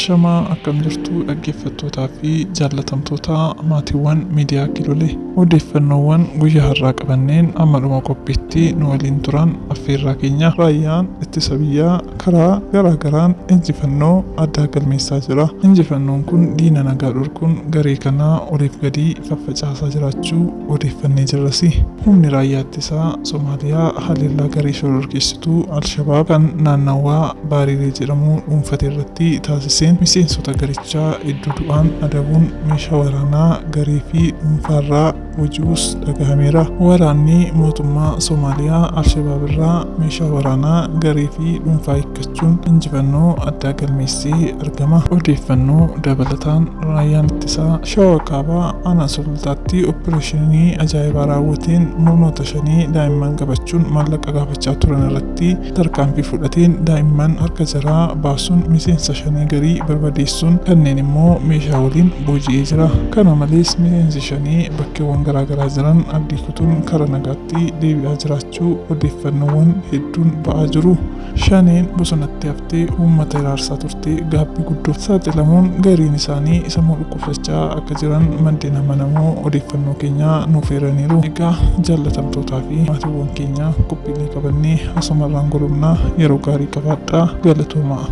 Ashamaa, akkam jirtu dhaggeeffattootaa fi jaallatamtoota maatiiwwan miidiyaa Kiilolee? Odeeffannoowwan guyyaa har'aa qabanneen amma dhuma qophiitti nu waliin turan affeerraa keenya. Raayyaan ittisa biyyaa karaa garaa garaan injifannoo addaa galmeessaa jira. Injifannoon kun diina nagaa dhorkuun garee kanaa oliif gadii faffacaasaa jiraachuu odeeffannee jirrasi. Humni raayyaa ittisaa Somaaliyaa haleellaa garee shororkeessituu Al-Shabaab kan naannawaa Baariiree jedhamu dhuunfate irratti taasiseen miseensota garichaa hedduu du'aan adabuun meeshaa waraanaa garee fi dhuunfaarraa booji'uus dhagahameera. Waraanni mootummaa Somaaliyaa Al-Shabaab irraa meeshaa waraanaa garee fi dhuunfaa hiikkachuun injifannoo addaa galmeessee argama. Odeeffannoo dabalataan Raayyaan Ittisaa Shawaa Kaabaa Aanaa Sulultaatti oppireeshinii ajaa'ibaa raawwateen murnoota shanii daa'imman qabachuun maallaqa gaafachaa turan irratti tarkaanfii fudhateen daa'imman harka jaraa baasuun miseensa shanee garii barbadeessuun kanneen immoo meeshaa waliin booji'ee jira. Kana malees miseensi shanee bakkeewwan garaagaraa jiran abdii kutuun kara nagaatti deebi'aa jiraachuu odeeffannoowwan hedduun ba'aa jiru. Shaneen bosonatti haftee uummata hiraarsaa turte gaabbii guddoof saaxilamuun gariin isaanii sammuu dhukkubsachaa akka jiran maddeen amanamoo odeeffannoo keenyaa nuuf eeraniiru. Egaa jaallatamtootaa fi maatiiwwan keenya, qophiilee qabannee asumarraan golobnaa. Yeroo gaarii qabaadhaa, galatoomaa.